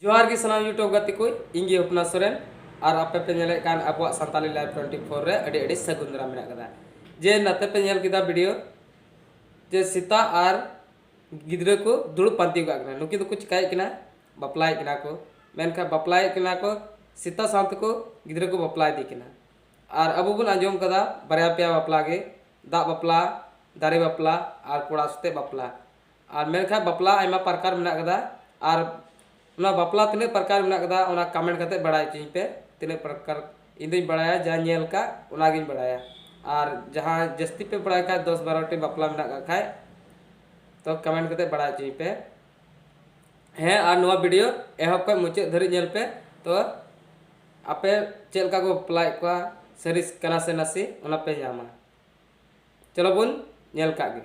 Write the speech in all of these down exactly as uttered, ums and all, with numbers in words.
ᱡᱚᱦᱟᱨ ᱜᱮ ᱥᱟᱱᱟᱢ YouTube ᱜᱟᱛᱮ ᱠᱚ, ᱤᱧ ᱜᱮ ᱦᱚᱯᱱᱟ ᱥᱚᱨᱮᱱ᱾ ᱟᱨ ᱟᱯᱮ ᱯᱮ ᱧᱮᱞᱮᱫ ᱠᱟᱱ ᱟᱵᱚᱣᱟᱜ ᱥᱟᱱᱛᱟᱞᱤ ᱞᱟᱭᱤᱵᱷ ᱴᱩᱭᱮᱱᱴᱤ ᱯᱷᱳᱨ ᱨᱮ ᱟᱹᱰᱤ ᱟᱹᱰᱤ ᱥᱟᱹᱜᱩᱱ ᱫᱟᱨᱟᱢ ᱢᱮᱱᱟᱜ ᱠᱟᱫᱟ᱾ ᱡᱮ ᱱᱟᱛᱮ ᱯᱮ ᱧᱮᱞ ᱠᱮᱫᱟ ᱵᱷᱤᱰᱤᱭᱳ, ᱡᱮ ᱥᱮᱛᱟ ᱟᱨ ᱜᱤᱫᱽᱨᱟᱹ ᱠᱚ ᱫᱩᱲᱩᱵ ᱯᱟᱱᱛᱮ ᱠᱟᱜ ᱠᱟᱱᱟ᱾ ᱱᱩᱠᱤᱱ ᱫᱚᱠᱚ ᱪᱤᱠᱟᱭᱮᱫ ᱠᱟᱱᱟ? ᱵᱟᱯᱞᱟᱭᱮᱫ ᱠᱟᱱᱟ ᱠᱚ᱾ ᱢᱮᱱᱠᱷᱟᱱ ᱵᱟᱯᱞᱟᱭᱮᱫ ᱠᱟᱱᱟ ᱠᱚ, ᱥᱮᱛᱟ ᱥᱟᱶ ᱛᱮᱠᱚ ᱜᱤᱫᱽᱨᱟᱹ ᱠᱚ ᱵᱟᱯᱞᱟ ᱤᱫᱤ ᱠᱟᱱᱟ᱾ ᱟᱨ ᱟᱵᱚ ᱵᱚᱱ ᱟᱸᱡᱚᱢ ᱠᱟᱫᱟ ᱵᱟᱨᱭᱟ ᱯᱮᱭᱟ ᱵᱟᱯᱞᱟ ᱜᱮ, ᱫᱟᱜ ᱵᱟᱯᱞᱟ, ᱫᱟᱨᱮ ᱵᱟᱯᱞᱟ ᱟᱨ ᱠᱚᱲᱟ ᱥᱟᱛᱮᱜ ᱵᱟᱯᱞᱟ᱾ ᱟᱨ ᱢᱮᱱᱠᱷᱟᱱ ᱵᱟᱯᱞᱟ ᱟᱭᱢᱟ ᱯᱨᱚᱠᱟᱨ ᱢᱮᱱᱟᱜ ᱠᱟᱫᱟ᱾ ᱟᱨ ᱚᱱᱟ ᱵᱟᱯᱞᱟ ᱛᱤᱱᱟᱹᱜ ᱯᱨᱚᱠᱟᱨ ᱢᱮᱱᱟᱜ ᱠᱟᱫᱟ, ᱚᱱᱟ ᱠᱚᱢᱮᱱᱴ ᱠᱟᱛᱮ ᱵᱟᱲᱟᱭ ᱦᱚᱪᱚᱧ ᱯᱮ᱾ ᱛᱤᱱᱟᱹᱜ ᱯᱨᱚᱠᱟᱨ ᱤᱧ ᱫᱚᱧ ᱵᱟᱲᱟᱭᱟ, ᱡᱟ ᱧᱮᱞ ᱠᱟᱜ ᱚᱱᱟᱜᱤᱧ ᱵᱟᱲᱟᱭᱟ᱾ ᱟᱨ ᱡᱟᱦᱟᱸ ᱡᱟᱹᱥᱛᱤ ᱯᱮ ᱵᱟᱲᱟᱭ ᱠᱷᱟᱡ, ᱫᱚᱥ ᱵᱟᱨᱚ ᱴᱤ ᱵᱟᱯᱞᱟ ᱢᱮᱱᱟᱜ ᱠᱟᱜ ᱠᱷᱟᱡ, ᱛᱚ ᱠᱚᱢᱮᱱᱴ ᱠᱟᱛᱮ ᱵᱟᱲᱟᱭ ᱦᱚᱪᱚᱧ ᱯᱮ᱾ ᱦᱮᱸ, ᱟᱨ ᱱᱚᱣᱟ ᱵᱷᱤᱰᱤᱭᱳ ᱮᱦᱚᱵ ᱠᱷᱚᱱ ᱢᱩᱪᱟᱹᱫ ᱫᱷᱟᱹᱨᱤᱡ ᱧᱮᱞ ᱯᱮ᱾ ᱛᱚ ᱟᱯᱮ ᱪᱮᱫ ᱞᱮᱠᱟ ᱠᱚ ᱵᱟᱯᱞᱟᱭᱮᱫ ᱠᱚᱣᱟ, ᱥᱟᱹᱨᱤ ᱠᱟᱱᱟ ᱥᱮ ᱱᱟᱥᱮ, ᱚᱱᱟ ᱯᱮ ᱧᱟᱢᱟ᱾ ᱪᱚᱞᱚ ᱵᱚᱱ ᱧᱮᱞ ᱠᱟᱜ ᱜᱮ᱾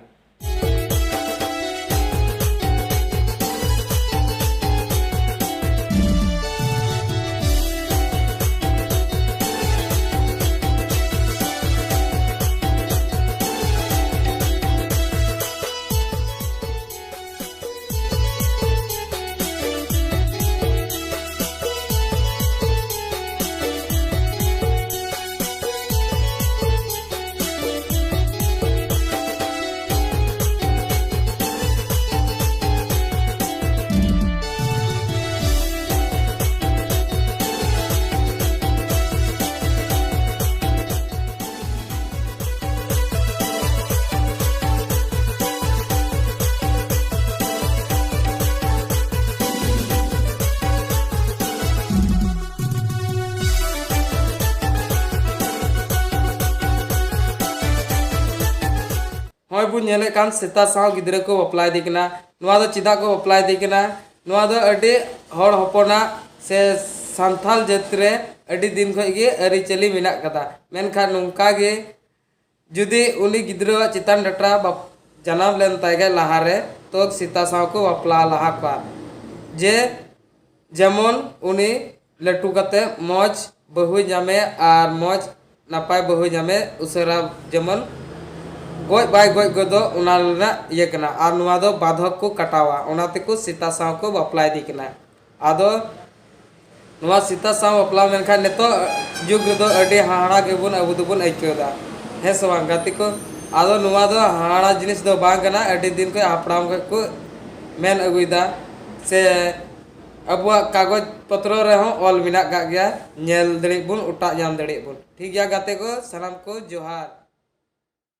ᱱᱚᱜᱼᱚᱭ ᱵᱚᱱ ᱧᱮᱞᱮᱫ ᱠᱟᱱ ᱥᱮᱛᱟ ᱥᱟᱶ ᱜᱤᱫᱽᱨᱟᱹ ᱠᱚ ᱵᱟᱯᱞᱟ ᱤᱫᱤ ᱠᱟᱱᱟ᱾ ᱱᱚᱣᱟ ᱫᱚ ᱪᱮᱫᱟᱜ ᱠᱚ ᱵᱟᱯᱞᱟ ᱤᱫᱤ ᱠᱟᱱᱟ? ᱱᱚᱣᱟ ᱫᱚ ᱟᱹᱰᱤ ᱦᱚᱲ ᱦᱚᱯᱚᱱᱟᱜ ᱥᱮ ᱥᱟᱱᱛᱟᱞ ᱡᱟᱹᱛ ᱨᱮ ᱟᱹᱰᱤ ᱫᱤᱱ ᱠᱷᱚᱱ ᱜᱮ ᱟᱹᱨᱤᱪᱟᱹᱞᱤ ᱢᱮᱱᱟᱜ ᱠᱟᱫᱟ᱾ ᱢᱮᱱᱠᱷᱟᱱ ᱱᱚᱝᱠᱟ ᱜᱮ ᱡᱩᱫᱤ ᱩᱱᱤ ᱜᱤᱫᱽᱨᱟᱹᱣᱟᱜ ᱪᱮᱛᱟᱱ ᱰᱟᱴᱟ ᱵᱟᱯ-, ᱡᱟᱱᱟᱢ ᱞᱮᱱ ᱛᱟᱭ ᱜᱮ ᱞᱟᱦᱟᱨᱮ, ᱛᱚ ᱥᱮᱛᱟ ᱥᱟᱶ ᱠᱚ ᱵᱟᱯᱞᱟ ᱞᱟᱦᱟ ᱠᱚᱣᱟ᱾ ᱡᱮ ᱡᱮᱢᱚᱱ ᱩᱱᱤ ᱞᱟᱹᱴᱩ ᱠᱟᱛᱮ ᱢᱚᱡᱽ ᱵᱟᱹᱦᱩᱭ ᱧᱟᱢᱮ ᱟᱨ ᱢᱚᱡᱽ ᱱᱟᱯᱟᱭ ᱵᱟᱹᱦᱩᱭ ᱧᱟᱢᱮ, ᱩᱥᱟᱹᱨᱟ ᱡᱮᱢᱚᱱ ᱜᱚᱡ ᱵᱟᱭ ᱜᱚᱡ ᱜᱚᱫᱚᱜ, ᱚᱱᱟ ᱨᱮᱱᱟᱜ ᱤᱭᱟᱹ ᱠᱟᱱᱟ᱾ ᱟᱨ ᱱᱚᱣᱟ ᱫᱚ ᱵᱟᱫᱷᱚᱠ ᱠᱚ ᱠᱟᱴᱟᱣᱟ, ᱚᱱᱟ ᱛᱮᱠᱚ ᱥᱮᱛᱟ ᱥᱟᱶ ᱠᱚ ᱵᱟᱯᱞᱟ ᱤᱫᱤ ᱠᱟᱱᱟ᱾ ᱟᱫᱚ ᱱᱚᱣᱟ ᱥᱮᱛᱟ ᱥᱟᱶ ᱵᱟᱯᱞᱟ ᱢᱮᱱᱠᱷᱟᱱ ᱱᱤᱛᱚᱜ ᱡᱩᱜᱽ ᱨᱮᱫᱚ ᱟᱹᱰᱤ ᱦᱟᱦᱟᱲᱟ ᱜᱮᱵᱚᱱ ᱟᱵᱚ ᱫᱚᱵᱚᱱ ᱟᱹᱭᱠᱟᱹᱣ ᱮᱫᱟ, ᱦᱮᱸ ᱥᱮ ᱵᱟᱝ ᱜᱟᱛᱮ ᱠᱚ? ᱟᱫᱚ ᱱᱚᱣᱟ ᱫᱚ ᱦᱟᱦᱟᱲᱟ ᱡᱤᱱᱤᱥ ᱫᱚ ᱵᱟᱝ ᱠᱟᱱᱟ, ᱟᱹᱰᱤ ᱫᱤᱱ ᱠᱷᱚᱱ ᱦᱟᱯᱲᱟᱢ ᱠᱷᱚᱱ ᱠᱚ ᱢᱮᱱ ᱟᱹᱜᱩᱭᱮᱫᱟ, ᱥᱮ ᱟᱵᱚᱣᱟᱜ ᱠᱟᱜᱚᱡᱽ ᱯᱚᱛᱨᱚ ᱨᱮᱦᱚᱸ ᱚᱞ ᱢᱮᱱᱟᱜ ᱠᱟᱜ ᱜᱮᱭᱟ, ᱧᱮᱞ ᱫᱟᱲᱮᱭᱟᱜ ᱵᱚᱱ, ᱚᱴᱟᱜ ᱧᱟᱢ ᱫᱟᱲᱮᱭᱟᱜ ᱵᱚᱱ᱾ ᱴᱷᱤᱠ ᱜᱮᱭᱟ ᱜᱟᱛᱮ ᱠᱚ, ᱥᱟᱱᱟᱢ ᱠᱚ ᱡᱚᱦᱟᱨ᱾